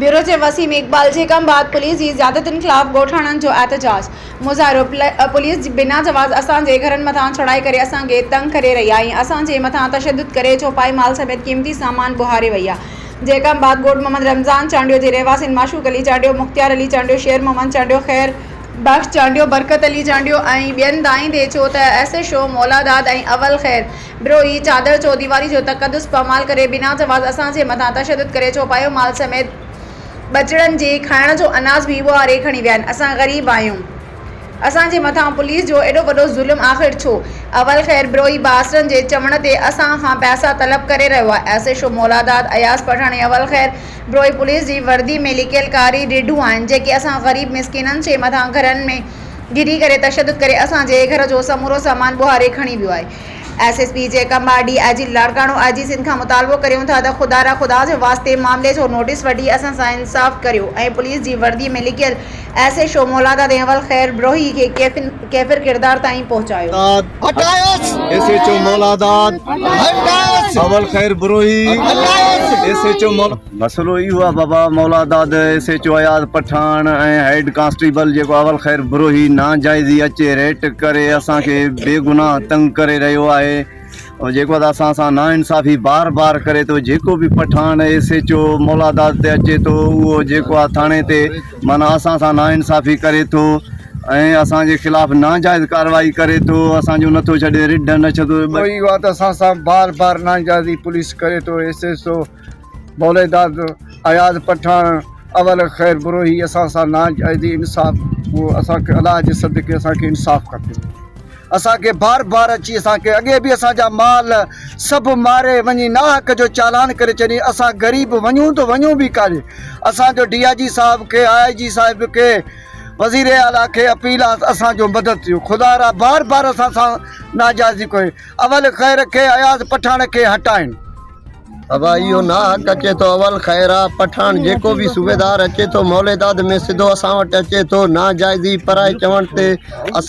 Bureau chief Waseem Iqbal Jacobabad police جي زيادتين خلاف ڳوٺاڻن جو احتجاج مظاهرو پوليس بنا جواز اسان جي گهرن مٿان چڙهائي ڪري اسان کي تنگ ڪري رهي آهي اسان جي مٿان تشدد ڪري چوپائي مال سميت قيمتي سامان ٻهاري وئي آهي جيڪب آباد ڳوٺ محمد رمضان چانڊيو جي رهواسين معشوق علي چانڊيو مختيار علي چانڊيو شير محمد چانڊيو خير بخش چانڊيو، برڪت علي چانڊيو ۽ ٻين دانهيندي چيو ته S H O Moladad ۽ Awal Khair Brohi چادر چوديواري جو تقدس پامال ڪري بنا جواز اسان جي مٿان تشدد ڪري چوپايو مال سميت ٻچڙن جي کائڻ جو اناج به ٻوهاري کڻي ويا آهن اسان غريب آهيون اسان جي مٿان پوليس جو ايڏو وڏو ظلم آخر ڇو؟ اول خير بروهي بااثرن جي چوڻ تي اسان کان پئسا طلب ڪري رهيو آهي S H O Moladad Ayaz Pathan ۽ Awal Khair Brohi police جي وردي ۾ لڪيل ڪاري رڍون آهن جيڪي اسان غريب مسڪينن جي مٿان گهرن ۾ گهڙي ڪري تشدد ڪري اسان جي گهر جو سمورو سامان ٻوهاري کڻي ويو آهي ايس ايس پي جيڪب آباد ڊي I جي لاڙڪاڻو آء جي سنڌ کان مطالبو ڪريون ٿا ته خدارا خدا جي واسطي معاملي جو نوٽيس وٺي اسان سان انصاف ڪريو ۽ پوليس جي وردي ۾ لڪيل ايس ايڇ او مولاداد ۽ اول خير بروهي کي ڪيفر ڪردار تائين پهچايو. S H O Moladad Awal Khair Brohi S H O Mola. مسئلو اهو آ بابا Moladad S H O Ayaz Pathan ۽ head constable جيڪو اول خير بروهي ناجائزي اچي ريٽ ڪري اسان کي بيگناهه تنگ ڪري رهيو آهي جيڪو ته اسان سان ناانصافي بار بار ڪري ٿو جيڪو به Pathan S H O Moladad تي اچي ٿو اهو جيڪو آ ٿاڻي تي معنيٰ اسان سان ناانصافي ڪري ٿو ۽ اسان جي خلاف ناجائز ڪارروائي ڪري ٿو اسان جو نٿو ڇڏي رڍ نه ڇڏي. اهو آ ته اسان سان بار بار ناجائزي پوليس ڪري ٿو S H O Moladad Ayaz Pathan Awal Khair Brohi اسان سان ناجائزي انصاف اهو اسان کي الله جي صدقي اسان کي انصاف کپي اسان کي بار بار اچي اسان کي اڳي به اسان جا مال سڀ ماري وڃي ناحق جو چالان ڪري ڇڏي اسان غريب وڃون ته وڃون به ڪاڏي اسان جو ڊي I جي صاحب کي آء جي صاحب کي وزير اعليٰ کي اپيل آ اسان جو مدد ٿيو خدا را بار بار اسان سان ناجائزي ڪوئي اول خير کي اياز پٺاڻ کي هٽائين. ابا اهو ناحق اچي ٿو اول خير آ پٺاڻ جيڪو به صوبيدار اچي ٿو موليداد ۾ سڌو اسان وٽ اچي ٿو ناجائزي پرائي چوڻ تي اسان.